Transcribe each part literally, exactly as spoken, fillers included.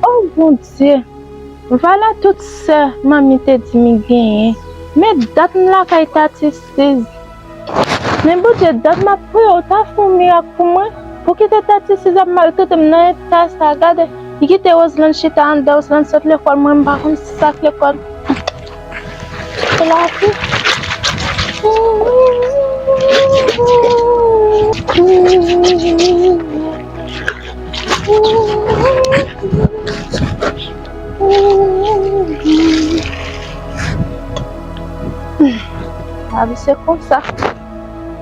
Oh Bondye, vwala tout sa manmi te di m genyen. Men dat m lakay Tati Siz. Men Bondye, dat m ap priye w ta fè yon mirak pou mwen. Pou kite Tati Siz ap maltrete m nan eta sa. Gade, li kite Roseland chita anndan, Roseland sot lekòl, mwen m pa konn si sa k lekòl. Se la tou. Lavi se konsa.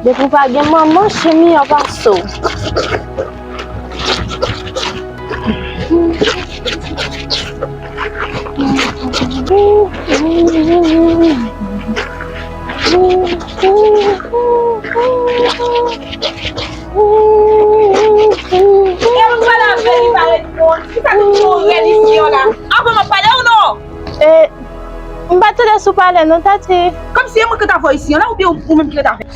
Depi w pa gen manman, chen miyò pase w. E ou pral avè li parèt non. Kisa ki pi rèd isi an la? Avan m ap pale ou non? E, m pa tande si w pale non, Tati. Kòmsi e mwen ki t avè w isi an la, oubyen ou, ou menm ki t avè l?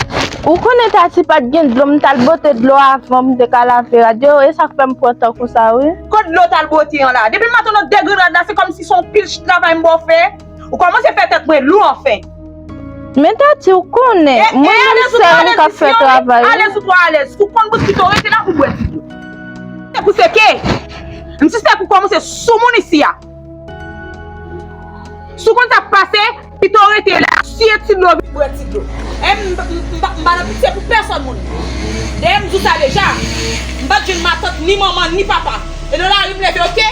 Ou konnen Tati pa t gen dlo, m t al bwote dlo avan m te ka lave rad yo, e sa k fè m pran tan konsa wi. Kot dlo w t al bwote an la? Depi maten w nan degrenn rad la, se kòmsi se yon pil travay m ba w fè. Ou kòmanse fè tèt mwen lou anfen. Men Tati, ou konnen, mwen menm sèl m k ap fè travay wi. Alèz ou twò alèz. Si w konn bouch pito rete la pou bwè ti dlo. Se pou se ke m si se pou kòmanse sou moun isi a. Si w konn sa k pase, pito rete la, siye ti dlo vin bwè ti dlo. E m, m, m, m pa nan pitye pou pèsòn moun. Dayè m di w sa deja, m pa t jwenn matant, ni manman, ni papa. E nan lari m leve, oke?